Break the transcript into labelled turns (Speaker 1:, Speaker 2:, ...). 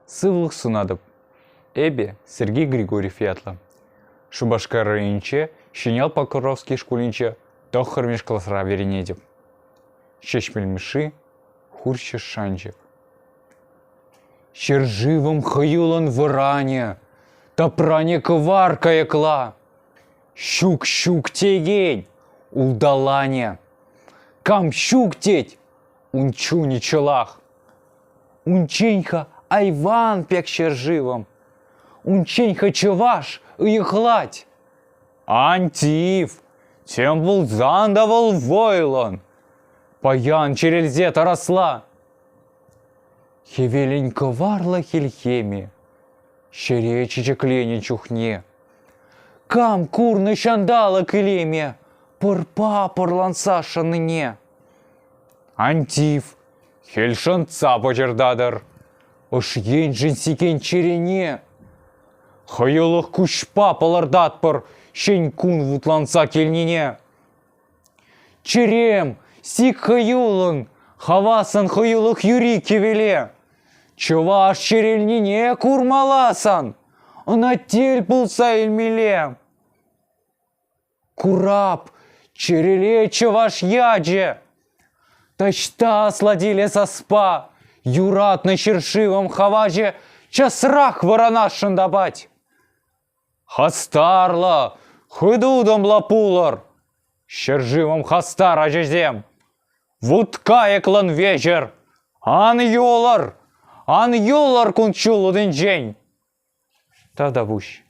Speaker 1: Сывлӑх сунатӑп. Эпӗ Сергей Григорьев ятлӑ. Шупашкар районӗнче Ҫӗньял Покровски шкулӗнче тӑххӑрмӗш класра вӗренетӗп. Ҫеҫпӗл Мишши, хурҫӑ шанчӑк. Ҫӗршывӑм хӑюлӑн вӑранӗ, тӑпране кӑвар кайӑкла. Ҫук-ҫук текен улталанӗ. Кам ҫук тет, ун чунӗ чӑлах. Унччен-ха айван пек ҫӗршывӑм, унччен-ха чӑваш ыйӑхлать. Ан тив, тем пулсан та вӑл вӑйлӑн, паян чӗрӗлсе тарасла. Хӗвелӗн кӑварлӑ хӗлхемӗ ҫӗре чечекленӗ чухне кам курнӑ ҫанталӑк илеме пӑрпа пӑрланса шӑннине? Ан тив, хӗл шӑнтса пӑчӑртатӑр, ӑш еншӗн сикен чӗрене. Хӑюлӑх куҫпа палӑртатпӑр ҫӗн кун вутланса килнине. Чӗрем, сик хӑюлӑн, хавассӑн хӑюлӑх юри кӗвеле. Чӑваш чӗрелнине курмаласан, ӑна тӗл пулса илмелле. Курап, чӗреле чӑваш ячӗ. Таҫта аслатиле саспа, юратнӑ ҫӗршывӑм хавачӗ часрах вӑранасшӑн тапать. Хастарлӑ, хытӑ пулӑр! Ҫӗршывӑм хастар ачасем! Вут-кайӑклӑн вечер! Ан юлӑр! Ан юлӑр кун-ҫул утӗнчен! Тавтапуҫ.